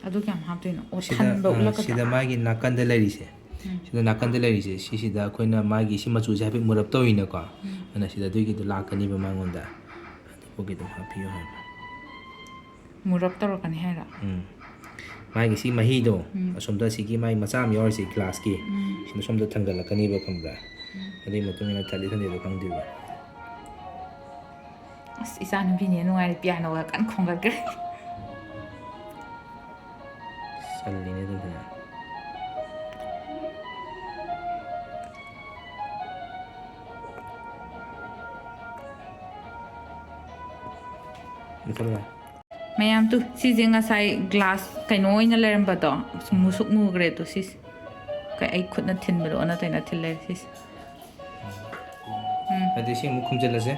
ꯑꯗꯨ ꯀꯌꯥꯝ ꯍꯥꯞꯇꯣꯏꯅꯣ? ꯑꯣ, ꯁꯤꯗ, ꯊꯟꯕ ꯑ, ꯎꯠꯂꯛꯀꯗ꯭ꯔꯥ? ꯁꯤꯗ ꯃꯥꯒꯤ ꯅꯥꯀꯟꯗ ꯂꯩꯔꯤꯁꯦ꯫ ꯎꯝ꯫ ꯁꯤꯗ ꯅꯥꯀꯟꯗ ꯂꯩꯔꯤꯁꯦ, ꯁꯤꯁꯤꯗ ꯑꯩꯈꯣꯏꯅ ꯃꯥꯒꯤ ꯁꯤ ꯃꯆꯨꯁꯦ ꯍꯥꯏꯐꯦꯠ ꯃꯨꯔꯞ ꯇꯧꯋꯤꯅꯀꯣ꯫ ꯎꯝ꯫ ꯑꯗꯨꯅ ꯁꯤꯗ ꯑꯗꯨꯒꯤꯗꯣ ꯂꯥꯛꯀꯅꯤꯕ ꯃꯉꯣꯟꯗ꯫ ꯑꯗꯨꯐꯥꯎꯒꯤ ꯑꯗꯨꯝ ꯍꯥꯞꯄꯤꯌꯨ ꯍꯥꯏꯕ꯫ ꯃꯨꯔꯞ ꯇꯧꯔꯛꯀꯅꯤ ꯍꯥꯏꯔꯣ? ꯎꯝ꯫ ꯃꯥꯒꯤ ꯁꯤ ꯃꯍꯤꯗꯣ, ꯎꯝ꯫ ꯑꯁꯣꯝꯗ ꯁꯤꯒꯤ ꯃꯥꯒꯤ ꯃꯆꯥ ꯑꯃ ꯌꯥꯎꯔꯤꯁꯦ ꯒ꯭ꯂꯥꯁꯀꯤ, ꯎꯝ꯫ ꯁꯤꯅ ꯁꯣꯝꯗ ꯊꯥꯡꯒꯠꯂꯛꯀꯅꯤꯕ, ꯈꯪꯕ꯭ꯔꯥ? ꯎꯝ꯫ ꯑꯗꯨꯒꯤ ꯃꯇꯨꯡ ꯏꯟꯅ ꯊꯜꯂꯤ ꯊꯟꯗꯦꯗꯣ ꯈꯪꯗꯣꯏꯕ꯫ ꯑꯁ, ꯏꯆꯥꯅꯨꯄꯤꯅꯦ ꯅꯨꯡꯉꯥꯏꯔꯦ, ꯄꯤꯌꯥꯅꯣꯒ ꯀꯟꯅ ꯈꯣꯡꯒꯠꯈ꯭ꯔꯦ꯫ ꯆꯜꯂꯤꯅꯦ ꯑꯗꯨꯝ ꯐꯖꯅ꯫ ꯃꯨꯊꯠꯂꯦ꯫ ꯃꯌꯥꯝ ꯇꯨ, ꯁꯤꯁꯦ ꯉꯁꯥꯏ ꯒ꯭ꯂꯥꯁ ꯀꯩꯅꯣ ꯑꯣꯏꯅ ꯂꯩꯔꯝꯕꯗꯣ, ꯃꯨꯁꯨꯛ ꯃꯨꯈ꯭ꯔꯦ꯫ ꯑꯗꯣ ꯁꯤꯁꯦ ꯀꯩ, ꯑꯩ ꯈꯨꯠꯅ ꯊꯤꯟꯕꯗꯣ ꯑꯣꯟꯅ ꯇꯩꯅ ꯊꯤꯜ ꯂꯩꯔꯦ ꯁꯤꯁꯦ꯫ ꯎꯝ꯫ ꯑꯗꯨꯗꯤ ꯁꯤ ꯑꯃꯨꯛ ꯈꯨꯝꯖꯤꯜꯂꯁꯦ꯫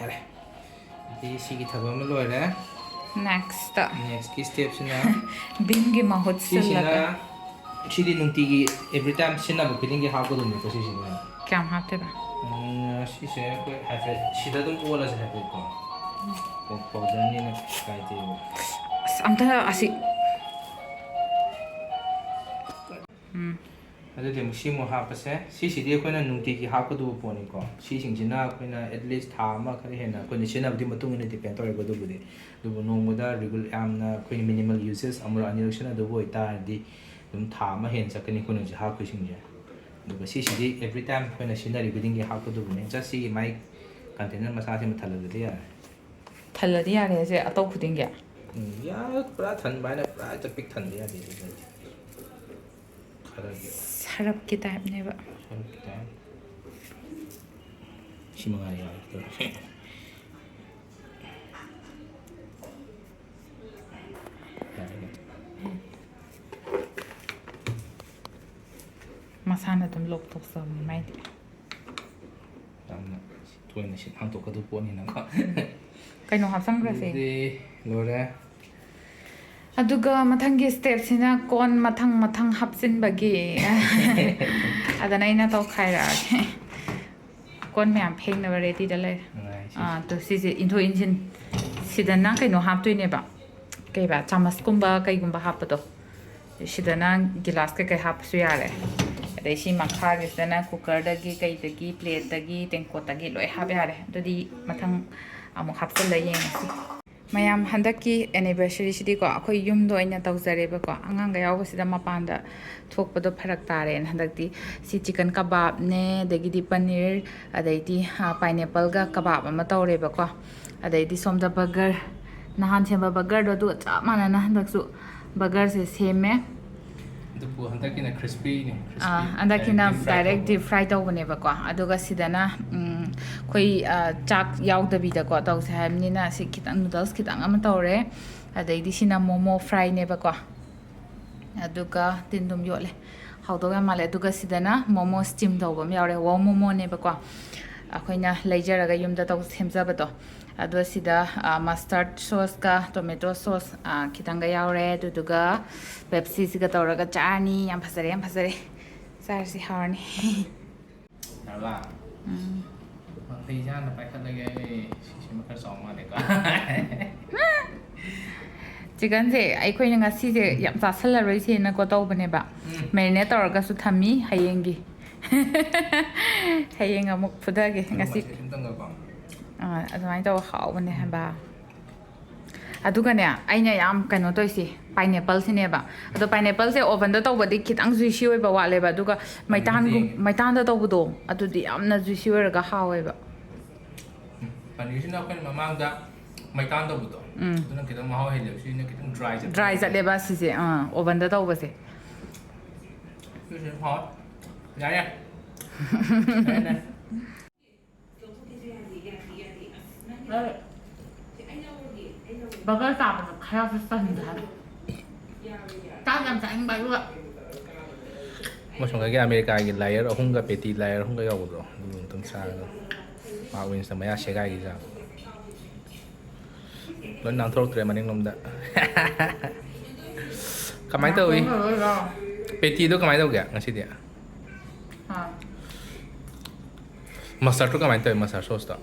ꯌꯥꯔꯦ꯫ ꯑꯗꯨꯗꯤ ꯁꯤꯒꯤ ꯊꯕꯛ ꯑꯃ ꯂꯣꯏꯔꯦ꯫ ꯅꯦꯛꯁꯇ꯫ ꯅꯦꯛꯁꯀꯤ ꯁ꯭ꯇꯦꯞꯁꯤꯅ ꯚꯤꯝꯒꯤ ꯃꯍꯨꯠ ꯁꯤꯁꯤꯅ ꯁꯤꯜꯂꯒ꯫ ꯁꯤꯗꯤ ꯅꯨꯡꯇꯤꯒꯤ, every time ꯁꯤꯖꯤꯟꯅꯕ ꯈꯨꯗꯤꯡꯒꯤ ꯍꯥꯞꯀꯗꯕꯅꯤꯀꯣ ꯁꯤꯁꯤꯅ꯫ ꯀꯌꯥꯝ ꯍꯥꯞꯇꯣꯏꯕ? ꯎꯝ, ꯁꯤꯁꯦ ꯑꯩꯈꯣꯏ ꯍꯥꯏꯐꯦꯠ ꯁꯤꯗ ꯑꯗꯨꯝ ꯑꯣꯜꯂꯁꯦ ꯍꯥꯏꯐꯦꯠꯀꯣ꯫ ꯄꯥꯎꯗꯔꯅꯤꯅ ꯀꯩꯁꯨ ꯀꯥꯏꯗꯦꯕ꯫ ꯑꯁ, ꯑꯝꯇ ꯑꯁꯤ꯫ ꯎꯝ꯫ ꯑꯗꯨꯗꯤ ꯑꯃꯨꯛ ꯁꯤꯃꯨꯛ ꯍꯥꯞꯄꯁꯦ꯫ ꯁꯤꯁꯤꯗꯤ ꯑꯩꯈꯣꯏꯅ ꯅꯨꯡꯇꯤꯒꯤ ꯍꯥꯞꯀꯗꯧꯕ ꯄꯣꯠꯅꯤꯀꯣ꯫ ꯁꯤꯁꯤꯡꯁꯤꯅ ꯑꯩꯈꯣꯏꯅ at least ꯊꯥ ꯑꯃ ꯈꯔ ꯍꯦꯟꯅ ꯑꯩꯈꯣꯏꯅ ꯁꯤꯖꯤꯟꯅꯕꯗꯤ ꯃꯇꯨꯡ ꯏꯟꯅ depend ꯇꯧꯔꯦꯀꯣ꯫ ꯑꯗꯨꯕꯨꯗꯤ ꯑꯗꯨꯕꯨ ꯅꯣꯡꯃꯗ regular ꯌꯥꯝꯅ ꯑꯩꯈꯣꯏꯅ minimal usage ꯑꯃꯨꯔꯛ ꯑꯅꯤꯔꯛ ꯁꯤꯖꯤꯟꯅꯗꯧꯕ ꯑꯣꯏꯇꯥꯔꯗꯤ ꯑꯗꯨꯝ ꯊꯥ ꯑꯃ ꯍꯦꯟꯅ ꯆꯠꯀꯅꯤ ꯑꯩꯈꯣꯏꯅ ꯍꯧꯖꯤꯛ ꯍꯥꯞꯈ꯭ꯔꯤꯁꯤꯡꯁꯦ꯫ ꯑꯗꯨꯒ ꯁꯤꯁꯤꯗꯤ every time ꯑꯩꯈꯣꯏꯅ ꯁꯤꯖꯤꯟꯅꯔꯤ ꯈꯨꯗꯤꯡꯒꯤ ꯍꯥꯞꯀꯗꯧꯕꯅꯦ꯫ Just ꯁꯤꯒꯤ ꯃꯥꯏ container ꯃꯆꯥꯁꯤꯃ ꯊꯜꯍꯜꯂꯗꯤ ꯌꯥꯔꯦ꯫ ꯊꯜꯂꯗꯤ ꯌꯥꯔꯦ ꯍꯥꯏꯁꯦ ꯑꯇꯧ ꯈꯨꯗꯤꯡꯒꯤ? ꯎꯝ, ꯌꯥꯔꯦ꯫ ꯄꯨꯔꯥ ꯊꯟꯕ ꯍꯥꯏꯅ ꯄꯨꯔꯥ ꯍꯦꯛꯇ ꯄꯤꯛ ꯊꯟꯕ ꯌꯥꯗꯦ ꯁꯤꯗꯗꯤ꯫ ꯈꯔꯒꯤ ꯁꯔꯞꯀꯤ typeꯅꯦꯕ꯫ ꯁꯔꯞꯀꯤ type꯫ ꯁꯤ ꯃꯉꯥꯏꯔꯦ ꯌꯥꯔꯦ꯫ ꯌꯥꯔꯦ, ꯌꯥꯔꯦ꯫ ꯃꯁꯥꯅ ꯑꯗꯨꯝ ꯂꯣꯛ ꯇꯣꯛꯆꯕꯅꯤ ꯃꯥꯏꯗꯤ꯫ ꯌꯥꯝꯅ ꯊꯣꯏꯅ ꯁꯤꯠ ꯍꯥꯡꯗꯣꯛꯀꯗꯕ ꯄꯣꯠꯅꯤꯅꯀꯣ꯫ ꯀꯩꯅꯣ ꯍꯥꯞꯆꯟꯈ꯭ꯔꯁꯦ꯫ ꯑꯗꯨꯗꯤ ꯂꯣꯏꯔꯦ꯫ ꯑꯗꯨꯒ ꯃꯊꯪꯒꯤ stepꯁꯤꯅ ꯀꯣꯟ ꯃꯊꯪ ꯃꯊꯪ ꯍꯥꯞꯆꯤꯟꯕꯒꯤ꯫ ꯑꯗꯨꯅ ꯑꯩꯅ ꯇꯧꯈꯥꯏꯔꯛꯑꯒꯦ꯫ ꯀꯣꯟ ꯃꯌꯥꯝ ꯐꯦꯡꯅꯕ readyꯗ ꯂꯩꯔꯦ꯫ ꯅꯨꯡꯉꯥꯏ ꯁꯤ꯫ ꯑꯥ, ꯑꯗꯣ ꯁꯤꯁꯦ ꯏꯟꯊꯣꯛ ꯏꯟꯁꯤꯟ꯫ ꯁꯤꯗꯅ ꯀꯩꯅꯣ ꯍꯥꯞꯇꯣꯏꯅꯦꯕ꯫ ꯀꯩꯕ, ꯆꯥꯃꯁꯀꯨꯝꯕ ꯀꯩꯒꯨꯝꯕ ꯍꯥꯞꯄꯗꯣ꯫ ꯁꯤꯗꯅ ꯒꯤꯂꯥꯁ ꯀꯩꯀꯩ ꯍꯥꯞꯄꯁꯨ ꯌꯥꯔꯦ꯫ ꯑꯗꯩ ꯁꯤ ꯃꯈꯥꯒꯤꯁꯤꯗꯅ cookerꯗꯒꯤ ꯀꯩꯗꯒꯤ plateꯇꯒꯤ ꯇꯦꯡꯀꯣꯠꯇꯒꯤ ꯂꯣꯏ ꯍꯥꯞꯄ ꯌꯥꯔꯦ꯫ ꯑꯗꯨꯗꯤ ꯃꯊꯪ ꯑꯃꯨꯛ ꯍꯥꯞꯆꯤꯜꯂ ꯌꯦꯡꯉꯁꯤ꯫ ꯃꯌꯥꯝ, ꯍꯟꯗꯛꯀꯤ anniversaryꯁꯤꯗꯤꯀꯣ ꯑꯩꯈꯣꯏ ꯌꯨꯝꯗ ꯑꯣꯏꯅ ꯇꯧꯖꯔꯦꯕꯀꯣ꯫ ꯑꯉꯥꯡꯒ ꯌꯥꯎꯕꯁꯤꯗ ꯃꯄꯥꯟꯗ ꯊꯣꯛꯄꯗꯣ ꯐꯔꯛ ꯇꯥꯔꯦꯅ ꯍꯟꯗꯛꯇꯤ ꯁꯤ chicken kebabꯅꯦ, ꯑꯗꯒꯤꯗꯤ ꯄꯅꯤꯔ, ꯑꯗꯩꯗꯤ, ꯑ, pineappleꯒ kebab ꯑꯃ ꯇꯧꯔꯦꯕꯀꯣ꯫ ꯑꯗꯩꯗꯤ ꯁꯣꯝꯗ burger, ꯅꯍꯥꯟ ꯁꯦꯝꯕ burgerꯗꯣ ꯑꯗꯨꯒ ꯆꯞ ꯃꯥꯟꯅꯅ ꯍꯟꯗꯛꯁꯨ burgerꯁꯦ ꯁꯦꯝꯃꯦ꯫ ꯑꯗꯨꯕꯨ ꯍꯟꯗꯛꯀꯤꯅ crispyꯅꯦ, crispy꯫ ꯑꯥ, ꯍꯟꯗꯛꯀꯤꯅ Direct deep fry direct ꯇꯧꯕ꯫ Deep fry ꯇꯧꯕꯅꯦꯕꯀꯣ꯫ ꯑꯗꯨꯒ ꯁꯤꯗꯅ, ꯎꯝ, ꯑꯩꯈꯣꯏ, ꯑ, ꯆꯥꯛ ꯌꯥꯎꯗꯕꯤꯗꯀꯣ ꯇꯧꯁꯦ ꯍꯥꯏꯕꯅꯤꯅ ꯁꯤ ꯈꯤꯇꯪ noodles ꯈꯤꯇꯪ ꯑꯃ ꯇꯧꯔꯦ꯫ ꯑꯗꯩꯗꯤ ꯁꯤꯅ momo fryꯅꯦꯕꯀꯣ꯫ ꯑꯗꯨꯒ ꯇꯤꯟ ꯑꯗꯨꯝ ꯌꯣꯠꯂꯦ꯫ ꯍꯥꯎꯗꯧ ꯌꯥꯝ ꯃꯥꯜꯂꯦ꯫ ꯑꯗꯨꯒ ꯁꯤꯗꯅ momo steam ꯇꯧꯕ ꯑꯃ ꯌꯥꯎꯔꯦ, wow momoꯅꯦꯕꯀꯣ꯫ ꯑꯩꯈꯣꯏꯅ ꯂꯩꯖꯔꯒ ꯌꯨꯝꯗ ꯇꯧ-, ꯁꯦꯝꯖꯕꯗꯣ꯫ ꯑꯗꯣ ꯁꯤꯗ, ꯑ, mustard sauceꯀ tomato sauce, ꯑ, ꯈꯤꯇꯪꯒ ꯌꯥꯎꯔꯦ꯫ ꯑꯗꯨꯗꯨꯒ Pepsiꯁꯤꯒ ꯇꯧꯔꯒ ꯆꯥꯔꯅꯤ꯫ ꯌꯥꯝ ꯐꯖꯔꯦ, ꯌꯥꯝ ꯐꯖꯔꯦ꯫ ꯆꯥꯔꯁꯤ, ꯍꯥꯎꯔꯅꯤ꯫ ꯌꯥꯔꯕ? ꯎꯝ꯫ ꯃꯪꯈꯩ ꯏꯁꯥꯅ ꯄꯥꯏꯈꯠꯂꯒꯦ꯫ ꯁꯤꯁꯤꯃ ꯈꯔ ꯆꯥꯎ ꯃꯥꯜꯂꯦꯀꯣ꯫ ꯆꯤꯀꯟꯁꯦ ꯑꯩꯈꯣꯏꯅ ꯉꯁꯤꯁꯦ ꯌꯥꯝ ꯆꯥꯁꯜꯂꯔꯣꯏꯁꯦꯅꯀꯣ ꯇꯧꯕꯅꯦꯕ꯫ ꯃꯦꯔꯤꯅꯦꯠ ꯇꯧꯔꯒꯁꯨ ꯊꯝꯃꯤ ꯍꯌꯦꯡꯒꯤ꯫ ꯍꯌꯦꯡ ꯑꯃꯨꯛ ꯐꯨꯊꯒꯦ꯫ ꯉꯁꯤ ꯑꯥ, ꯑꯗꯨꯃꯥꯏꯅ ꯇꯧꯕ ꯍꯥꯎꯕꯅꯦ ꯍꯥꯏꯕ꯫ ꯑꯗꯨꯒꯅꯦ, ꯑꯩꯅ ꯌꯥꯝ ꯀꯩꯅꯣ ꯇꯧꯔꯤꯁꯤ ꯄꯥꯏꯅꯦꯄꯜꯁꯤꯅꯦꯕ꯫ ꯑꯗꯣ ꯄꯥꯏꯅꯦꯄꯜꯁꯦ ꯑꯣꯚꯟꯗ ꯇꯧꯕꯗꯤ ꯈꯤꯇꯪ ꯖꯨꯏꯁꯤ ꯑꯣꯏꯕ ꯋꯥꯠꯂꯦꯕ, ꯑꯗꯨꯒ ꯃꯩꯇꯥꯟꯒꯨꯝ- ꯃꯩꯇꯥꯟꯗ ꯇꯧꯕꯗꯣ ꯑꯗꯨꯗꯤ ꯌꯥꯝꯅ ꯖꯨꯏꯁꯤ ꯑꯣꯏꯔꯒ ꯍꯥꯎꯋꯦꯕ꯫ ꯄꯅꯤꯔꯁꯤꯅ ꯑꯩꯈꯣꯏꯅ ꯃꯃꯥꯡꯗ ꯃꯩꯇꯥꯟ ꯇꯧꯕꯗꯣ, ꯎꯝ꯫ ꯑꯗꯨꯅ ꯈꯤꯇꯪ ꯃꯍꯥꯎ ꯍꯦꯜꯂꯦꯕ, ꯁꯤꯅ ꯈꯤꯇꯪ ꯗ꯭ꯔꯥꯏ ꯆꯠꯂꯦ꯫ ꯗ꯭ꯔꯥꯏ ꯆꯠꯂꯦꯕ ꯁꯤꯁꯦ, ꯑꯥ, ꯑꯣꯚꯟꯗ ꯇꯧꯕꯁꯦ꯫ ꯁꯤꯁꯦ ꯍꯥꯎ꯫ ꯌꯥꯔꯦ꯫ ꯌꯥꯔꯦ꯫ ꯕꯔꯒꯔ ꯆꯥꯕꯗ ꯈꯔꯁꯨ ꯆꯟꯗꯦ ꯍꯥꯏꯕ꯫ ꯆꯥꯛ ꯌꯥꯝ ꯆꯥꯅꯤꯡꯕ ꯑꯗꯨꯒ꯫ ꯃꯣꯏ ꯁꯣꯝꯗꯒꯤ ꯑꯃꯦꯔꯤꯀꯥꯒꯤ ꯂꯥꯏꯌꯔ ꯑꯍꯨꯝꯒ ꯄꯦꯇꯤ ꯂꯥꯏꯌꯔ ꯑꯍꯨꯝꯒ ꯌꯥꯎꯕꯗꯣ, ꯑꯗꯨ ꯑꯃꯨꯛꯇꯪ ꯆꯥꯔꯒ ꯃꯥꯛ ꯋꯤꯟꯁꯇ ꯃꯌꯥ ꯁꯦꯒꯥꯏꯒꯤ ꯆꯥꯕ꯫ ꯂꯣꯏ ꯅꯥꯟꯊꯣꯔꯛꯇ꯭ꯔꯦ ꯃꯅꯤꯡꯂꯣꯝꯗ꯫ ꯀꯃꯥꯏꯅ ꯇꯧꯏ? ꯅꯥꯟꯊꯣꯛꯈ꯭ꯔꯣꯏꯗ꯭ꯔꯣ? ꯄꯦꯇꯤꯗꯣ ꯀꯃꯥꯏꯅ ꯇꯧꯒꯦ ꯉꯁꯤꯗꯤ? ꯍꯥ꯫ ꯃꯁꯇꯔꯗꯇꯣ ꯀꯃꯥꯏꯅ ꯇꯧꯋꯤ, ꯃꯁꯇꯔ ꯁꯣꯁꯇꯣ?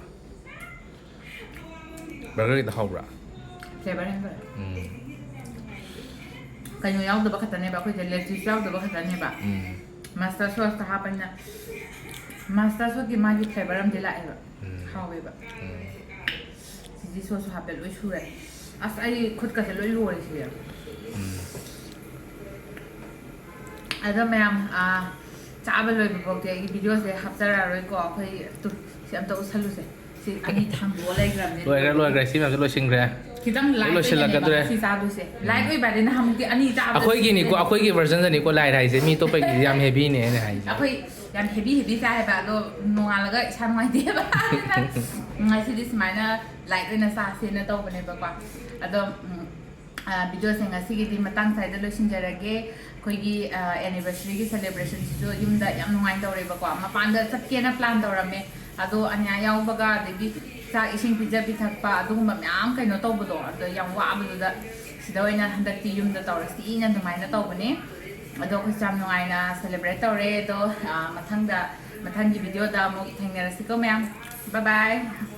ꯕꯔꯒꯔꯒꯤꯗꯣ ꯍꯥꯎꯕ꯭ꯔꯥ? ꯐ꯭ꯂꯦꯕꯔ ꯌꯥꯝ ꯐꯔꯦ꯫ ꯎꯝ꯫ ꯀꯩꯅꯣ ꯌꯥꯎꯗꯕ ꯈꯛꯇꯅꯦꯕ, ꯑꯩꯈꯣꯏꯁꯦ ꯂꯦꯇꯤꯁ ꯌꯥꯎꯗꯕ ꯈꯛꯇꯅꯦꯕ꯫ ꯎꯝ꯫ ꯃꯁꯇꯔ ꯁꯣꯁꯇ ꯍꯥꯞꯄꯅꯤꯅ, ꯃꯁꯇꯔ ꯁꯣꯁꯀꯤ ꯃꯥꯒꯤ ꯐ꯭ꯂꯦꯕꯔ ꯑꯃꯗꯤ ꯂꯥꯛꯑꯦꯕ꯫ ꯎꯝ꯫ ꯍꯥꯎꯋꯦꯕ꯫ ꯎꯝ꯫ ꯆꯤꯂꯤ ꯁꯣꯁꯁꯨ ꯍꯥꯞꯄꯦ, ꯂꯣꯏ ꯁꯨꯔꯦ꯫ ꯑꯁ, ꯑꯩ ꯈꯨꯠꯀꯁꯦ ꯂꯣꯏ ꯂꯣꯏꯔꯦ ꯁꯤꯗꯤ꯫ ꯎꯝ꯫ ꯑꯗꯣ ꯃꯌꯥꯝ, ꯑꯥ, ꯆꯥꯕ ꯂꯣꯏꯕ ꯐꯥꯎꯗꯤ ꯑꯩꯒꯤ ꯚꯤꯗꯤꯑꯣꯁꯦ ꯍꯥꯞꯆꯔꯛꯑꯔꯣꯏꯀꯣ꯫ ꯑꯩꯈꯣꯏ ꯇꯨ, ꯁꯤ ꯑꯝꯇ ꯎꯠꯁꯜꯂꯨꯁꯦ꯫ ꯁꯤ ꯑꯅꯤ ꯊꯥꯡꯗꯣꯛꯑ ꯂꯩꯈ꯭ꯔꯕꯅꯦ꯫ ꯂꯣꯏꯈ꯭ꯔꯦ, ꯂꯣꯏꯈ꯭ꯔꯦ꯫ ꯁꯤ ꯃꯌꯥꯝꯁꯦ ꯂꯣꯏꯁꯤꯟꯈ꯭ꯔꯦ꯫ ꯈꯤꯇꯪ ꯂꯣꯏ ꯂꯥꯏꯠ ꯂꯣꯏꯁꯤꯜꯂꯛꯀꯗꯧꯔꯦ꯫ ꯑꯣꯏꯅꯅꯦꯕ ꯁꯤ ꯆꯥꯗꯣꯏꯁꯦ꯫ ꯎꯝ꯫ ꯂꯥꯏꯠ ꯑꯣꯏꯕ ꯍꯥꯏꯗꯤ ꯅꯍꯥꯟꯃꯨꯛꯇꯤ ꯑꯅꯤ ꯆꯥꯕꯗꯣ ꯑꯩꯈꯣꯏꯒꯤꯅꯤꯀꯣ, ꯁꯤꯗꯅꯦ꯫ ꯑꯩꯈꯣꯏꯒꯤ ꯚꯔꯖꯟꯗꯅꯤꯀꯣ ꯂꯥꯏꯠ ꯍꯥꯏꯁꯦ꯫ ꯃꯤ ꯑꯇꯣꯞꯄꯒꯤꯗꯤ ꯌꯥꯝ ꯍꯦꯚꯤꯅꯦ ꯑꯩꯅ ꯍꯥꯏꯁꯦ꯫ ꯑꯩꯈꯣꯏ ꯌꯥꯝ ꯍꯦꯚꯤ ꯍꯦꯚꯤ ꯆꯥꯏ ꯍꯥꯏꯕ, ꯑꯗꯣ ꯅꯣꯡꯉꯥꯜꯂꯒ ꯏꯁꯥ ꯅꯨꯡꯉꯥꯏꯇꯦꯕ꯫ ꯉꯁꯤꯗꯤ ꯁꯨꯃꯥꯏꯅ ꯂꯥꯏꯠ ꯑꯣꯏꯅ ꯆꯥꯁꯦꯅ ꯇꯧꯕꯅꯦꯕꯀꯣ꯫ ꯑꯗꯣ, ꯎꯝ, ꯑ, ꯚꯤꯗꯤꯑꯣꯁꯦ ꯉꯁꯤꯒꯤꯗꯤ ꯃꯇꯥꯡ ꯁ꯭ꯋꯥꯏꯗ ꯂꯣꯏꯁꯤꯟꯖꯔꯒꯦ꯫ ꯑꯩꯈꯣꯏꯒꯤ, ꯑ, ꯑꯦꯅꯤꯚꯔꯁꯔꯤꯒꯤ ꯁꯦꯂꯦꯕ꯭ꯔꯦꯁꯟꯁꯤꯁꯨ ꯌꯨꯝꯗ ꯌꯥꯝ ꯅꯨꯡꯉꯥꯏꯅ ꯇꯧꯔꯦꯕꯀꯣ꯫ ꯃꯄꯥꯟꯗ ꯆꯠꯀꯦꯅ ꯄ꯭ꯂꯥꯟ ꯇꯧꯔꯝꯃꯦ, ꯑꯗꯣ ꯑꯅꯤꯌꯥ ꯌꯥꯎꯕꯒ ꯑꯗꯒꯤ ꯆꯥꯛ ꯏꯁꯤꯡ ꯄꯤꯖ ꯄꯤꯊꯛꯄ ꯑꯗꯨꯒꯨꯝꯕ ꯃꯌꯥꯝ ꯀꯩꯅꯣ ꯇꯧꯕꯗꯣ, ꯑꯗꯣ ꯌꯥꯝ ꯋꯥꯕꯗꯨꯗ ꯁꯤꯗ ꯑꯣꯏꯅ ꯍꯟꯗꯛꯇꯤ ꯌꯨꯝꯗ ꯇꯧꯔꯁꯤꯅ ꯑꯗꯨꯃꯥꯏꯅ ꯇꯧꯕꯅꯦ꯫ ꯑꯗꯣ ꯑꯩꯈꯣꯏꯁꯨ ꯌꯥꯝ ꯅꯨꯡꯉꯥꯏꯅ ꯁꯦꯂꯦꯕ꯭ꯔꯦꯠ ꯇꯧꯔꯦ꯫ ꯑꯗꯣ, ꯑ, ꯃꯊꯪꯗ, ꯃꯊꯪꯒꯤ ꯚꯤꯗꯤꯑꯣꯗ ꯑꯃꯨꯛ ꯊꯦꯡꯅꯔꯁꯤꯀꯣ ꯃꯌꯥꯝ꯫ Bye bye꯫